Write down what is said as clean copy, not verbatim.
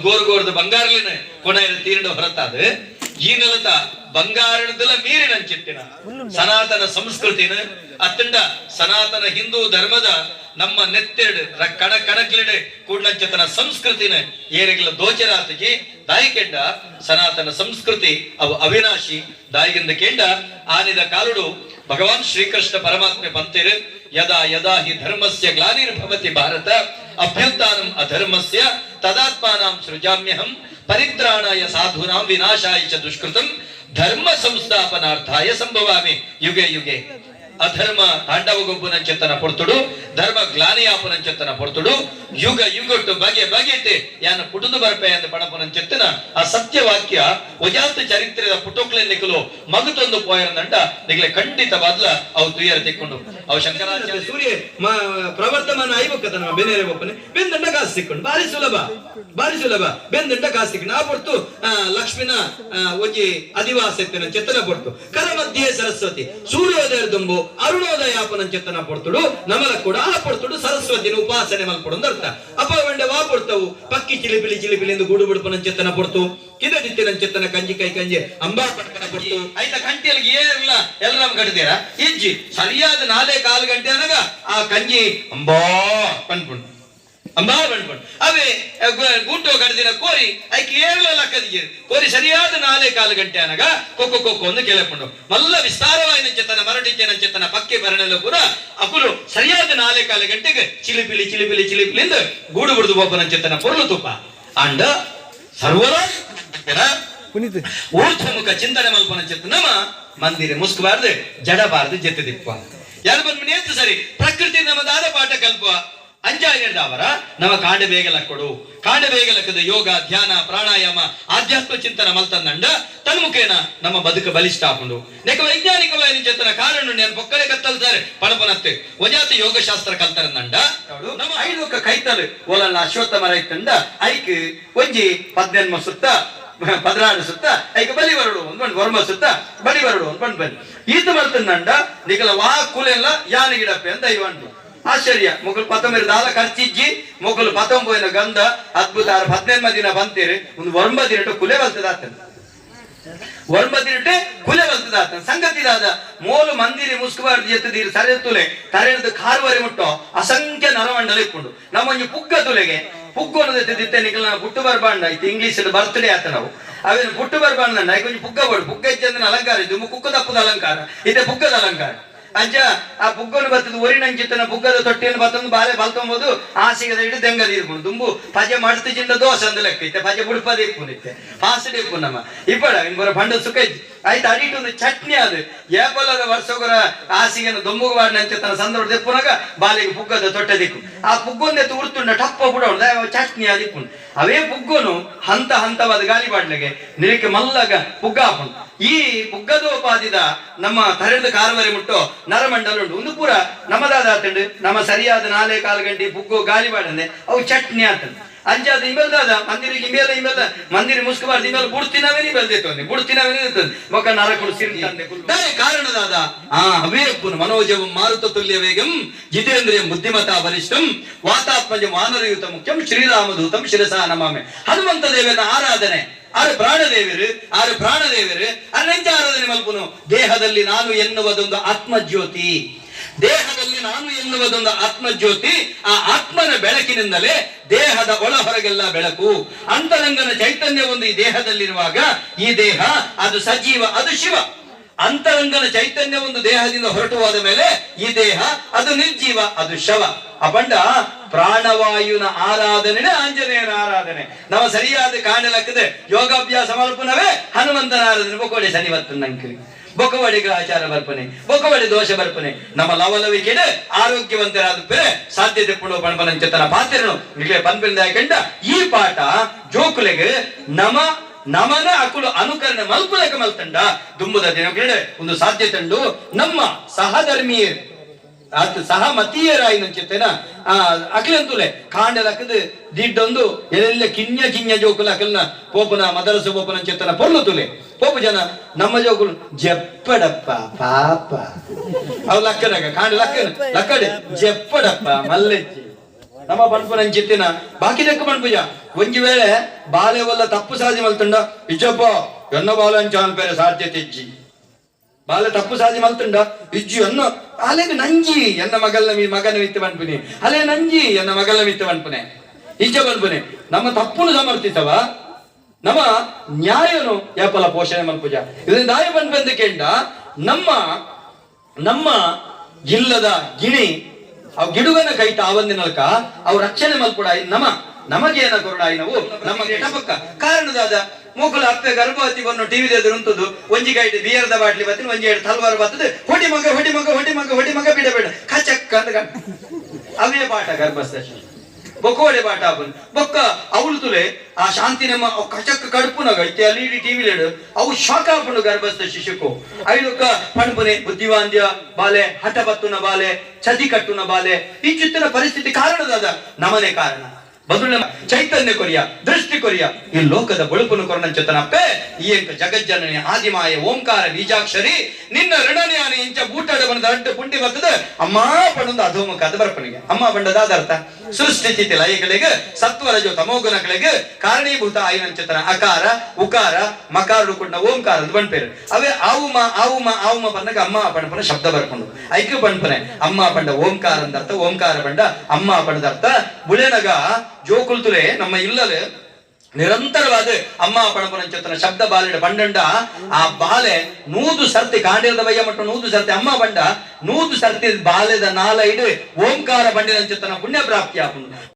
ಗೋರು ಗೋರ್ದು ಬಂಗಾರಲಿನ ಕೊನೆಯ ತೀರಿನ ಹೊರತಾದ ಈ ನೆಲತ ಬಂಗಾರದಲ ಮೀರಿನಂಚಿತ್ತಿನ ಸನಾತನ ಸಂಸ್ಕೃತಿನ ಅತ್ತಂಡ ಸನಾತನ ಹಿಂದೂ ಧರ್ಮದ ನಮ್ಮ ನೆತ್ತೆರಡು ಕಣ ಕಣಕ್ಲಿಡೆ ಕೂಡ್ಲಂಚತನ ಸಂಸ್ಕೃತಿನ ಏರಿಗಲ ದೋಚರಾತಿಗೆ ದಾಯಿಕೆಂಡ ಸನಾತನ ಸಂಸ್ಕೃತಿ ಅವು ಅವಿನಾಶಿ. ದಾಯಿಗಿಂದ ಕೆಂಡ ಆನಿದ ಕಾಲುಡು ಭಗವಾನ್ ಶ್ರೀಕೃಷ್ಣ ಪರಮಾತ್ಮೆ ಪಂತಿರು, ಯದಾ ಯದಾ ಹಿ ಧರ್ಮಸ್ಯ ಗ್ಲಾನಿರ್ಭವತಿ ಭಾರತ ಅಭ್ಯುತ್ಥಾನಂ ಅಧರ್ಮಸ್ಯ ತದಾತ್ಮಾನಾಂ ಸೃಜಾಮ್ಯಹಂ ಪರಿತ್ರಾಣಾಯ ಸಾಧೂನಾಂ ವಿನಾಶಾಯ ಚ ದುಷ್ಕೃತಂ ಧರ್ಮ ಸಂಸ್ಥಾಪನಾರ್ಥಾಯ ಸಂಭವಾಮಿ ಯುಗೆ ಯುಗೆ. ಅಧರ್ಮ ತಾಂಡವಗೊಬ್ಬನಂಚೆತ್ತನ ಪೊರ್ತುಡು, ಧರ್ಮ ಗ್ಲಾನಿಯಾಪನಂಚೆತ್ತನ ಪೊರ್ತುಡು, ಯುಗ ಯುಗೊಟ್ಟು ಬಗೆ ಬಗೆಟೆ ಯಾನ ಪುಟುದು ಬರ್ಪೆ ಅಂತ ಪಣಪನಂಚೆತ್ತನ ಆ ಸತ್ಯವಾಕ್ಯ ಒಜಾತ ಚರಿತ್ರೆದ ಪುಟೋಕ್ಲೆ ನಿಕಲು ಮಗುತೊಂದು ಪೋಯರಂದಂಡ ನಿಗಲೆ ಖಂಡಿತವಾದ್ಲ ಅವು ತುಯರ ತಿಕ್ಕೊಂಡು ಅವು ಶಂಕರಾಚಾರ್ಯ ಸೂರ್ಯ ಪ್ರವರ್ತಮಾನ ಐಬೊಕ್ಕತ ನಮ್ಮ ಬೆನೇರೆ ಒಪ್ಪನೆ ಬೆಂದಂಡ ಕಾಸು ಸಿಕ್ಕೊಂಡು ಬಾರಿ ಸುಲಭ, ಬಾರಿ ಸುಲಭ. ಬೆಂದಂಡ ಕಾಸು ಸಿಕ್ಕೊಂಡು ಆ ಪೊರ್ತು ಲಕ್ಷ್ಮಿನ ಒಂಜಿ ಅಧಿವಾಸ ಇತ್ತಿನ ಚೆತ್ತನ ಪೊರ್ತು ಕರ ಮಧ್ಯೆ ಸರಸ್ವತಿ ಸೂರ್ಯೋದಯ ದುಂಬು ಅರುಣೋದಯಾಪನ ಚೆತ್ತನ ಪೊರ್ತುಡು ನಮಲ ಕೂಡ ಆ ಪೊರ್ತುಡು ಸರಸ್ವತಿನ ಉಪಾಸನೆ ಮಲ್ಪಡು ಅಂತ ಅರ್ಥ. ಅಪ್ಪ ವಂಡೆ ವಾ ಪೊರ್ತವು ಪಕ್ಕಿ ಚಿಲಿಪಿಲಿ ಚಿಲಿಪಿಲಿ ಎಂದು ಗೂಡು ಬಿಡ್ಪನ ಚೆತ್ತನ ಪೊರ್ತು ಕಿದದಿತ್ತಿನ ಚೆತ್ತನ ಕಂಜಿ ಕೈ ಕಂಜಿ ಅಂಬಾ ಪಡ್ಪನ ಪೊರ್ತು. ಆಯ್ತಾ, ಕಂಟಿಯಲ್ಲಿ ಏನಿಲ್ಲ ಎಲ್ಲ ನಮ್ ಕಟ್ಟಿದ್ದೀರಾ ಇಜ್ಜಿ. ಸರಿಯಾದ ನಾಲೇ ಕಾಲು ಗಂಟೆ ಅನಗ ಆ ಕಂಜಿ ಅಂಬಾ ಪಣ್ಪುಂಡು, ಅಂಬಾ ಪಣ್ಪುಂಡು. ಅವೇ ಗೂಟೋ ಕಡ್ದಿನ ಕೋರಿ ಐಕ್ ಏರ್ಲ ಲಕ್ಕದಿಗೆ ಕೋರಿ ಸರಿಯಾದ ನಾಲೇ ಕಾಲು ಗಂಟೆ ಅನಗ ಕೊಕ್ಕೊ ಕೊಕ್ಕೊ ಒಂದು ಕೆಳಪುಂಡು. ಮಲ್ಲ ವಿಸ್ತಾರವಾಯಿನ ಚೆತ್ತನ ಮರಟಿಚೆನ ಚೆತ್ತನ ಪಕ್ಕಿ ಬರಣಲು ಕೂಡ ಅಕುಲು ಸರಿಯಾದ ನಾಲೇ ಕಾಲು ಗಂಟೆಗೆ ಚಿಲಿಪಿಲಿ ಚಿಲಿಪಿಲಿ ಚಿಲಿಪಿಲಿಂದ ಗೂಡು ಬಿಡುದು ಒಬ್ಬನ ಚೆತ್ತನ ಪೊರ್ಲು ತುಪ್ಪ ಅಂಡ ಸರ್ವರ ಪುನೀತ್. ಊರ್ಧ್ವಮುಖ ಚಿಂತನೆ ಮಲ್ಪನ ಚಿತ್ತ ನಮ್ಮ ಮಂದಿರ ಮುಸ್ಕಬಾರ್ದು, ಜಡಬಾರ್ದು, ಜೆತ್ತದಿಪ್ಪ ಯಾರು ಬಂದ್ ನೇತು ಸರಿ ಪ್ರಕೃತಿ ನಮ್ಮದಾದ ಪಾಠ ಕಲ್ಪುವ ಅಂಜಾಯರ್ದಾವರ ನಮ್ಮ ಕಾಂಡ ಬೇಗ ಲಕ್ಕಡು, ಕಾಂಡ ಬೇಗ ಲಕ್ಕದ ಯೋಗ, ಧ್ಯಾನ, ಪ್ರಾಣಾಯಾಮ, ಆಧ್ಯಾತ್ಮ ಚಿಂತನ ಮಲ್ತಂದಂಡ ತನ್ಮುಖೇನ ನಮ್ಮ ಬದುಕು ಬಲಿಷ್ಠ ಆಪುಂಡು. ನೆಕ ವೈಜ್ಞಾನಿಕವಾಗಿ ಚೇತನ ಕಾರಣ ನಾನು ಪೊಕ್ಕಲೆ ಕತ್ತಲ್ತಾರೆ ಪಣಪನತ್ತೆ ವಜಾತಿ ಯೋಗಶಾಸ್ತ್ರ ಕಲ್ತರಂದಂಡ ನಮ್ಮ ಐದೊಕ್ಕ ಕೈತಲು ಓಲಲ್ಲ ಅಶ್ವತ್ಥ ಮರ ಇತ್ತಂಡ ಐಕ್ ಒಂಜಿ 18 ಸುತ್ತ 16 ಸುತ್ತ ಐಕ್ ಬಲಿ ಬರಡು ಒಂದು ಬಂದು ವರ್ಮ ಸುತ್ತ ಬಲಿ ಬರಡು ಒಂದು ಬಂದು ಬನ್ನಿ ಈತ ಬರ್ತಂದಂಡ ನಿಕಲ ವಾ ಕುಲೆಲ್ಲ ಯಾನ ಗಿಡಪ್ಪೆ ಅಂತ ಇವಂಟು. ಆಶ್ಚರ್ಯ, ಮೊಗಲು ಪತ್ತಂಬರಿ ದಾಲ ಖರ್ಚಿಜ್ಜಿ ಮೊಗಲು ಪತ್ತಂಬೋಯಿನ ಗಂಧ ಅದ್ಭುತ. ಆರು 15 ದಿನ ಬಂತೀರಿ ಒಂದು ವರ್ಮ ದಿನಟು ಕುಲೆ ಬಲ್ತದ ಆತನ, ವರ್ಮ ದಿನಟೆ ಕುಲೆ ಬಲ್ತದ ಆತನ ಸಂಗತಿ ದಾದ ಮೋಲು ಮಂದಿರಿ ಮುಸ್ಕುಬಾರ್ದು ಎತ್ತದೀರು ಸರೆ ತುಲೆ ತರೆದು ಕಾರ್ವರಿ ಮುಟ್ಟೋ ಅಸಂಖ್ಯ ನರಮಂಡಲ ಇಕ್ಕೊಂಡು ನಮ್ಮೊಂಜಿ ಪುಗ್ಗ ತುಲೆಗೆ ಪುಗ್ಗ ದಿತ್ತೆ ನಿಕಲ ಪುಟ್ಟು ಬರ್ಬಾಂಡ ಇತ್ತು. ಇಂಗ್ಲೀಷ್ ಬರ್ತ್ಡೇ ಆತ ನಾವು ಅವೇನು ಪುಟ್ಟು ಬರ್ಬಾಂಡ ಕೊಂಚ ಪುಗ್ಗ ಬೋಡು. ಪುಗ್ಗ ಇಚ್ಚಂದ್ರೆ ಅಲಂಕಾರ, ಇದು ಕುಕ್ಕ ತಪ್ಪದ ಅಲಂಕಾರ ಇದೆ, ಪುಗ್ಗದ ಅಲಂಕಾರ. ಅಂಚ ಆ ಪುಗ್ಗನು ಬತ್ತದ ಒರಿನಂಚಿತ್ತನ ಪುಗ್ಗದ ತೊಟ್ಟಿಯನ್ನು ಬತ್ತಂದು ಬಾಲೆ ಬಲ್ತೊಂಬೋದು ಆಸಿಗದ ಹಿಡಿದು ದೆಂಗದ ಇರ್ಕೊಂಡು ದುಂಬು ಪಜೆ ಮಡ್ತು ಚಿಂದ ದೋಸೆ ಅಂದ ಲೆಕ್ಕ ಇತ್ತೆ ಪಜೆ ಬುಡ್ಪದ ಇಪ್ಪು ಇತ್ತೆ ಫಾಸ್ಟ್ ಇಪ್ಪು ನಮ್ಮ ಇಪ್ಪಡ ಇನ್ಬರ ಬಂಡ ಸುಖ ಇತ್ತು. ಆಯ್ತು, ಅಡಿಟ್ಟು ಒಂದು ಚಟ್ನಿ ಅದು ಏಪಲ್ಲದ ವರ್ಷಗೊರ ಆಸಿಗೆನ ದೊಂಬುಗ ಬಾಡಿನ ತನ್ನ ಸಂದರ್ಭ ದೆಪ್ಪುನಾಗ ಬಾಲಿಗೆ ಪುಗ್ಗದ ತೊಟ್ಟೆ ದಿಕ್ಕು ಆ ಪುಗ್ಗೊಂದೆ ಉರ್ತುಂಡ ಟಪ್ಪ ಬಿಡೋಣ ಚಟ್ನಿ ಅದಿಪ್ಪುಂಡು. ಅವೇ ಪುಗ್ಗನು ಹಂತ ಹಂತವಾದ ಗಾಲಿ ಬಾಡ್ಲಿಗೆ ನಿರಕ್ಕೆ ಮಲ್ಲಗ ಪುಗ್ಗ ಹಾಪುಂಡು. ಈ ಪುಗ್ಗದೋಪಾದಿದ ನಮ್ಮ ತರೆದ ಕಾರ್ವರಿ ಮುಟ್ಟೋ ನರಮಂಡಲ ಉಂಟು ಒಂದು ಪೂರ ನಮ್ಮದಾದ ಆತಂಡು. ನಮ್ಮ ಸರಿಯಾದ ನಾಲೇ ಕಾಲು ಗಂಟೆ ಪುಗ್ಗೋ ಗಾಲಿ ಬಾಡಂದೆ ಅವು ಚಟ್ನಿ ಆತಂಡು. ಅಂಚಾದ ಇಮೆಲ್ದಾದ ಮಂದಿರಿಗೆ ಇಮೇಲ ಇಮೆಲ್ಲ ಮಂದಿರ ಮುಸ್ಕಬಾರ್ದು ಇಮೇಲೆ ಬುಡ್ತಿನವೇ ಬೆಲ್ದಿತ್ತು ಬುಡ್ತಿನವೇ ಬೊಕ್ಕ ನರಕುಡು ಸಿರಿ ತಂದೆ ದಾಯ ಕಾರಣದಾದ ಆ ಅವೇಪ್ಪುನ ಮನೋಜವಂ ಮಾರುತ ತುಲ್ಯ ವೇಗಂ ಜಿತೇಂದ್ರಿಯಂ ಬುದ್ಧಿಮತಾ ಬಲಿಷ್ಠಂ ವಾತಾತ್ಮಜ ವಾನರಯುತ ಮುಖ್ಯಂ ಶ್ರೀರಾಮದೂತಂ ಶಿರಸಾ ನಮಾಮಿ. ಹನುಮಂತ ದೇವನ ಆರಾಧನೆ. ಆರು ಪ್ರಾಣದೇವರು, ಆರು ಪ್ರಾಣದೇವರು ಅನ್ನಂಚ ಆರಾಧನೆ ಮಲ್ಪುನು. ದೇಹದಲ್ಲಿ ನಾನು ಎನ್ನುವುದೊಂದು ಆತ್ಮಜ್ಯೋತಿ, ದೇಹದಲ್ಲಿ ನಾನು ಎನ್ನುವುದೊಂದು ಆತ್ಮಜ್ಯೋತಿ. ಆ ಆತ್ಮನ ಬೆಳಕಿನಿಂದಲೇ ದೇಹದ ಒಳ ಹೊರಗೆಲ್ಲ ಬೆಳಕು. ಅಂತರಂಗನ ಚೈತನ್ಯ ಒಂದು ಈ ದೇಹದಲ್ಲಿರುವಾಗ ಈ ದೇಹ ಅದು ಸಜೀವ, ಅದು ಶಿವ. ಅಂತರಂಗನ ಚೈತನ್ಯ ಒಂದು ದೇಹದಿಂದ ಹೊರಟು ಹೋದ ಮೇಲೆ ಈ ದೇಹ ಅದು ನಿರ್ಜೀವ, ಅದು ಶವ. ಅಪಂಡ ಪ್ರಾಣವಾಯುನ ಆರಾಧನೆ ಆಂಜನೇಯನ ಆರಾಧನೆ. ನಮ್ಮ ಸರಿಯಾದ ಕಾಣಲಕ್ಕದೆ ಯೋಗಾಭ್ಯಾಸ ಮಲ್ಪುನವೇ ಹನುಮಂತನ ಆರಾಧನೆ. ಬೊಕೋಡೆ ಶನಿವತ್ತು ನಂಗೆ ಬೊಕವಡಿ ಗ್ರಹಚಾರ ಬರ್ಪನೆ, ಬೊಕವಡಿ ದೋಷ ಬರ್ಪನೆ. ನಮ್ಮ ಲವಲವಿಕೆಡೆ ಆರೋಗ್ಯವಂತರಾದ ಬೇರೆ ಸಾಧ್ಯತೆ ಪುಣೋ ಪಣಪನಂಚತನ ಪಾತ್ರನು ನಿಮಗೆ ಪನ್ಪಿಂದ ಕೆಂಡ ಈ ಪಾಠ ಜೋಕುಲೆಗೆ ನಮ ನಮನ ಅಕುಲು ಅನುಕರಣೆ ಮಲ್ಪುಲಕ ಮಲ್ತಂಡ ದುಂಬುದ ದಿನಗಡೆ ಒಂದು ಸಾಧ್ಯತೆ ಉಂಡು. ನಮ್ಮ ಸಹಧರ್ಮೀಯರು ಆತ ಸಹ ಮತೀಯರಾಯಿನ ಚೆತ್ತೇನ ಆ ಅಖಿಲಂತುಲೆ ಕಾಂಡಲಕ್ಕದು ದಿಡ್ಡೊಂದು ಎಲ್ಲೆಲ್ಲ ಕಿನ್ಯ ಕಿನ್ಯ ಜೋಕುಲ ಅಕಲ್ನ ಪೋಪನ ಮದರಸ ಪೋಪನ ಚೆತ್ತನ ಪೊರ್ಲು ತುಲೆ ಪೋಪು ಜನ ನಮ್ಮ ಜೋಕುಲು ಜಪ್ಪಡಪ್ಪ ಪಾಪ ಅವು ಲಕ್ಕನಾಗ ಕಾಂಡ ಲಕ್ಕನ ಲಕ್ಕಡೆ ಜಪ್ಪಡಪ್ಪ ಮಲ್ಲೆಜ್ಜಿ. ನಮ್ಮ ಪನ್ಪುನಂಚಿತ್ತಿನ ಬಾಕಿ ದಕ್ಕ ಪನ್ಪುಜ. ಒಂಜಿ ವೇಳೆ ಬಾಲೆ ವಲ್ಲ ತಪ್ಪು ಸಾಧಿ ಮಲ್ತುಂಡ, ಇಜ್ಜಪ್ಪ ಎನ್ನ ಬಾಲೆ ಅಂಚ ಅನ್ಪೇರೆ ಸಾಧ್ಯತೆ ಇಜ್ಜಿ. ಬಾಲೆ ತಪ್ಪು ಸಾಧಿ ಮಲ್ತುಂಡ, ಇಜ್ಜಿ ಎನ್ನ ಅಲೆಗ್ ನಂಜಿ ಎನ್ನ ಮಗಲ್ನ ಮಗನ ಮಿತ್ತ ಪನ್ಪುನಿ, ಅಲೆ ನಂಜಿ ಎನ್ನ ಮಗಲ್ನ ಮಿತ್ತ ಪನ್ಪುನೆ, ಇಜ್ಜ ಪನ್ಪುನೆ. ನಮ್ಮ ತಪ್ಪುನು ಸಮರ್ಥಿಸವ, ನಮ್ಮ ನ್ಯಾಯನು ಯಾಪಲ ಪೋಷಣೆ ಮಲ್ಪುಜ. ಇದರಿಂದ ದಾಯ ಪನ್ಪೆಂದು ಕೇಂಡ, ನಮ್ಮ ನಮ್ಮ ಜಿಲ್ಲದ ಗಿಣಿ ಅವು ಗಿಡುಗನ ಕೈಟ ಆವಂದಿನಲ್ಕ ಅವು ರಕ್ಷಣೆ ಮಲ್ಪುಡಾಯಿ ನಮ ನಮಗೇನ ಕೊರಡಾಯಿ ನಾವು ನಮ್ಮ ಪಕ್ಕ ಕಾರಣದಾದ ಮೂಕುಲ ಅಪ್ಪೆ ಗರ್ಭವತಿ ಬನ್ನು ಟಿವಿ ಎದುರುಂತದ್ದು, ಒಂಜಿ ಗೈಡ್ ಬಿಯರ್ದ ಬಾಟ್ಲಿ ಬತ್ತಿನ, ಒಂಜಿ ಎರಡು ತಲ್ವಾರ್ ಬರ್ತದೆ, ಹೊಡಿ ಮಗ ಹೊಡಿ ಮಗ ಹೊಡಿ ಮಗ ಹೊಡಿ ಮಗ ಬಿಡ ಬೇಡ ಕಚಕ್ಕ ಅಂತ ಅವೇ ಪಾಠ ಗರ್ಭಸ್ಥ ಬೊಕ್ಕೋಡೆ ಪಾಠ ಆಪುಂಡು. ಬೊಕ್ಕ ಅವಳು ತುಲೆ ಆ ಶಾಂತಿ ನಮ್ಮ ಅವು ಕಚಕ್ಕ ಕಡುಪುನಗ ಇತ್ತೆ ಅಲ್ಲಿ ಇಡೀ ಟಿವಿ ಲೇಡು ಅವು ಶಾಕ್ ಆಪುಂಡು ಗರ್ಭಸ್ಥ ಶಿಶುಕು. ಐಲೊಕ್ಕ ಪಣಪುನೆ ಬುದ್ಧಿವಾಂದ್ಯ ಬಾಲೆ, ಹಠ ಬತ್ತುನ ಬಾಲೆ, ಚದಿ ಕಟ್ಟುನ ಬಾಲೆ, ಇಂಚಿತ್ತಿನ ಪರಿಸ್ಥಿತಿ ಕಾರಣದಾದ ನಮನೆ ಕಾರಣ ಬದುಳ ಚೈತನ್ಯ ಕೊರಿಯ ದೃಷ್ಟಿ ಕೊರಿಯ ಈ ಲೋಕದ ಬಳುಪುನು ಕೊರನಂಚತನಪ್ಪೆ ಈ ಎಂಕ ಜಗಜ್ಜನನಿ ಆದಿಮಾಯ ಓಂಕಾರ ಬೀಜಾಕ್ಷರಿ ನಿನ್ನ ಋಣನ್ಯಾನ ಇಂಚ ಬೂಟಾಡ ಬಂದ ಅಡ್ಡ ಪುಂಡಿ ಬರ್ತದೆ ಅಮ್ಮ ಪಂಡೊಂದು ಅಧೋಮುಖ ಅದು ಬರ್ಪನಿಗೆ ಅಮ್ಮ ಬಂಡದಾದ ಅರ್ಥ ಸೃಷ್ಟಿ ಸ್ಥಿತಿ ಲಯಗಳಿಗೆ ಸತ್ವರಜೋ ತಮೋಗುಣಗಳಿಗೆ ಕಾರಣೀಭೂತ ಆಯಿನಂಚತನ ಅಕಾರ ಉಕಾರ ಮಕಾರ ಕುಂಡ ಓಂಕಾರ ಅಂತ ಬಂಡ್ಪೇರು ಅವೇ ಆವುಮ ಆವುಮ ಆವುಮ ಬಂದಾಗ ಅಮ್ಮ ಪಣಪನ ಶಬ್ದ ಬರ್ಕೊಂಡು ಐಕ್ಯ ಪಣಪನೆ ಅಮ್ಮ ಪಂಡ ಓಂಕಾರ ಅಂದ ಅರ್ಥ, ಓಂಕಾರ ಬಂಡ ಅಮ್ಮ ಪಂಡದ ಅರ್ಥ. ಬುಳೆನಗ ಜೋಕುಲ್ತುಲೆ ನಮ್ಮ ಇಲ್ಲಲು ನಿರಂತರವಾದ ಅಮ್ಮ ಪಣಪನಂಚತನ ಶಬ್ದ ಬಾಲೆಡ ಬಂಡಂಡ ಆ ಬಾಲೆ 100 ಸರ್ತಿ ಕಾಂಡಿರದ ಬಯ್ಯ ಮಟ್ಟ 100 ಸರ್ತಿ ಅಮ್ಮ ಬಂಡ 100 ಸರ್ತಿ ಬಾಲೆದ ನಾಲ ಇಡು ಓಂಕಾರ ಬಂಡಿನಂಚತನ ಪುಣ್ಯ ಪ್ರಾಪ್ತಿ ಆಪುಂಡು.